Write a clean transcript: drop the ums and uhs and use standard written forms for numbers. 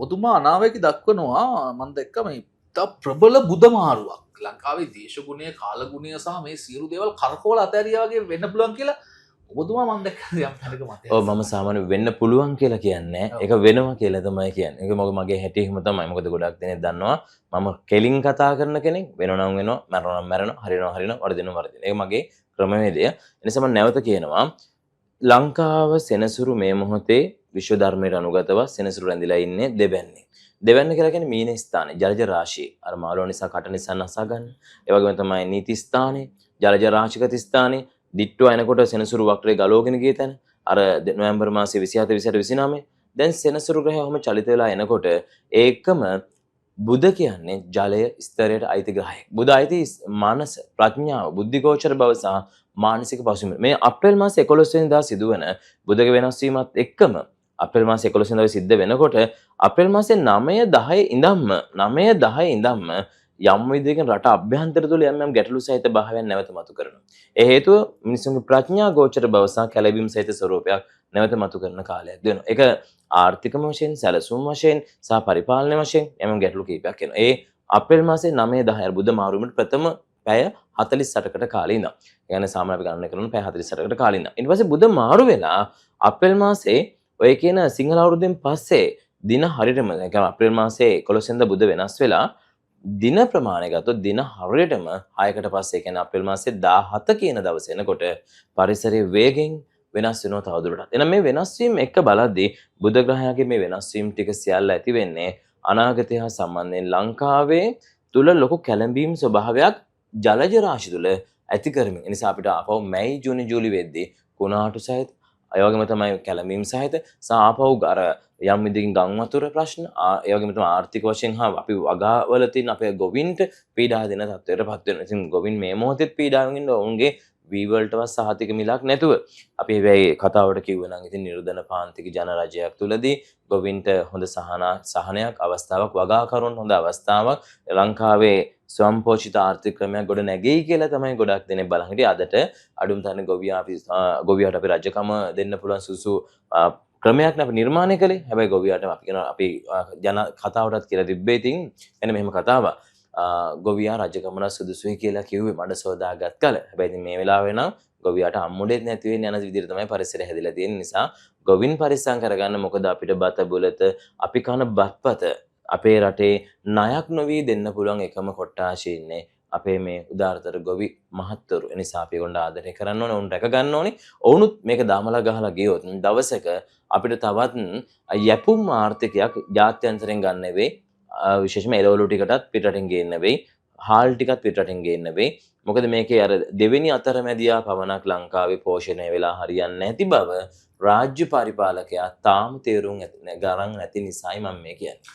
ඔබතුමා අනාවැකි දක්වනවා මම දැක්ක මේ ඉතා ප්‍රබල බුධ මාරුවක් ලංකාවේ දේශගුණය, කාලගුණය සහ මේ සියලු දේවල් කරකවල අතෑරියා වගේ වෙන්න පුළුවන් කියලා ඔබතුමා මම දැක්ක යම් තැනක මතය. ඔව්, මම සාමාන්‍ය වෙන්න පුළුවන් කියලා කියන්නේ, ඒක වෙනවා කියලා තමයි කියන්නේ. ඒක මොකද මගේ හැටි එහෙම තමයි. මොකද ගොඩක් දෙනෙක් දන්නවා මම කෙලින් කතා කරන කෙනෙක්. වෙනවා නම් වෙනවා, මැරෙනවා නම් මැරෙනවා, හරියනවා හරියනවා, වරදිනවා වරදිනවා. ඒක මගේ ක්‍රමවේදය. ඒ නිසා මම නැවත කියනවා, ලංකාව සෙනසුරු මේ මොහොතේ විශ්ව ධර්මයට අනුගතව සෙනසුරු රැඳිලා ඉන්නේ දෙවැන්නේ. දෙවැන්න කියලා කියන්නේ මීන ස්ථානේ, ජලජ රාශියේ. අර මාළුවා නිසා කට නිසා නසා ගන්න. ඒ වගේම තමයි නීති ස්ථානේ, ජලජ රාශිගත ස්ථානේ, දිට්ටුව එනකොට සෙනසුරු වක්‍රේ ගලවගෙන ගිය තැන. අර නොවැම්බර් මාසයේ 27, 28, 29. දැන් සෙනසුරු ග්‍රහය ඔහොම චලිත වෙලා එනකොට ඒකම බුධ කියන්නේ ජලය ස්තරයට අයිති ග්‍රහයෙක්. බුධ අයිති මනස, ප්‍රඥාව, බුද්ධිගෝචර බව සහ මානසික පසුබිම. මේ අප්‍රේල් මාසේ 11 වෙනිදා සිදුවන බුධගේ වෙනස් වීමත් එක්කම අප්‍රේල් මාසේ 11 වෙනිදා සිද්ධ වෙනකොට අප්‍රේල් මාසේ 9 10 ඉඳන්ම 9 10 ඉඳන්ම යම් විදිහකින් රට අභ්‍යන්තර තුළ යම් යම් ගැටලු සහිත භාවයන් නැවත මතු කරනවා. ඒ හේතුව මිනිසුන්ගේ ප්‍රඥා ගෝචර බව සහ කැළඹීම් සහිත ස්වරූපයක් නැවත මතු කරන කාලයක් වෙනවා. ඒක ආර්ථිකම වශයෙන්, සැලසුම් වශයෙන් සහ පරිපාලන වශයෙන් යම් යම් ගැටලු කීපයක් එනවා. ඒ අප්‍රේල් මාසේ 9 10 අර බුධ මාරුවීමට ප්‍රථම පැය 48කට කාලේ ඉඳන්. ඒ කියන්නේ සාමාන්‍ය අපි ගණනය කරන පැය 48කට කාලේ ඉඳන්. ඊට පස්සේ බුධ මාරු වෙලා අප්‍රේල් මාසේ ඔය කියන සිංහල අවුරුද්දෙන් පස්සේ දින හරියටම, ඒ කියන්නේ අප්‍රේල් මාසේ 11 වෙනිදා බුධ වෙනස් වෙලා දින ප්‍රමාණය ගත්තොත් දින හරියටම 6කට පස්සේ, ඒ කියන්නේ අප්‍රේල් මාසේ 17 කියන දවසේ එනකොට පරිසරයේ වේගෙන් වෙනස් වෙනවා තවදුරටත්. එහෙනම් මේ වෙනස් වීම එක බලද්දී බුධ ග්‍රහයාගේ මේ වෙනස් වීම් ටික සියල්ල ඇති වෙන්නේ අනාගතය හා සම්බන්ධයෙන් ලංකාවේ තුල ලොකු කැළඹීම් ස්වභාවයක් ජලජ රාශි තුල ඇති කරමින්. ඒ නිසා අපිට ආපහු මැයි, ජූනි, ජූලි වෙද්දී කුණාටු සහිත, ඒ වගේම තමයි කැළඹීම් සහිත සහ ආපහු අර යම් විදිහකින් ගම් වතුර ප්‍රශ්න, ඒ වගේම තමයි ආර්ථික වශයෙන් හා අපි වගාවල තියෙන අපේ ගොවින්ට පීඩා දෙන තත්ත්වයට පත් වෙනවා. ඉතින් ගොවින් මේ මොහොතෙත් පීඩාවෙන් ඉන්න ඔවුන්ගේ වී වලටවත් සහතික මිලක් නැතුව. අපි හැබැයි කතාවට කිව්ව නම් ඉතින් නිර්ධන පාන්තික ජන රජයක් තුලදී ගොවින්ට හොඳ සහනයක් අවස්ථාවක්, වගාකරුවන් හොඳ අවස්ථාවක්, ලංකාවේ ස්වයංපෝෂිත ආර්ථික ක්‍රමයක් ගොඩ නැගෙයි කියලා තමයි ගොඩක් දෙනෙක් බලන් හිටියේ. අදට අඩුම තරමේ ගොවියාට අපි රජකම දෙන්න පුළුවන් සුසු ක්‍රමයක් නේ අපි නිර්මාණය කළේ. හැබැයි ගොවියාට අපි කියනවා, අපි ජන කතාවටත් කියලා තිබ්බේ ඉතින් එන්න මෙහෙම කතාවක්. ගොවියා රජකමන සුදුසුයි කියලා කිව්වේ මඩ සෝදාගත් කල. හැබැයි ඉතින් මේ වෙලාවේ නම් ගොවියාට අම්මුඩෙත් නැති වෙන්න යන විදිහට තමයි පරිසරය හැදිලා තියෙන නිසා ගොවින් පරිස්සම් කරගන්න. මොකද අපිට බත බුලත, අපි කන බත්පත අපේ රටේ ණයක් නොවී දෙන්න පුළුවන් එකම කොට්ටාශේ ඉන්නේ අපේ මේ උදාරතර ගොවි මහත්වරු. ඒ නිසා අපි ඒගොල්ලන්ට ආදරය කරන්න ඕනේ, ඔවුන් රැක ගන්න ඕනේ. ඔවුනුත් මේක දාමලා ගහලා ගියොත් දවසක අපිට තවත් යැපුම් ආර්ථිකයක් ජාත්‍යන්තරයෙන් ගන්න වෙයි. විශේෂයෙන්ම එළවලු ටිකටත් පිටරටින් ගේන්න වෙයි. හාල් ටිකත් පිටරටින් ගේන්න වෙයි. මොකද මේකේ අර දෙවෙනි අතරමැදියා පමණක් ලංකාවේ පෝෂණය වෙලා හරියන්නේ නැති බව රාජ්‍ය පරිපාලකයා තාම තේරුම් ගරන් නැති නිසායි මම මේ කියන්නේ.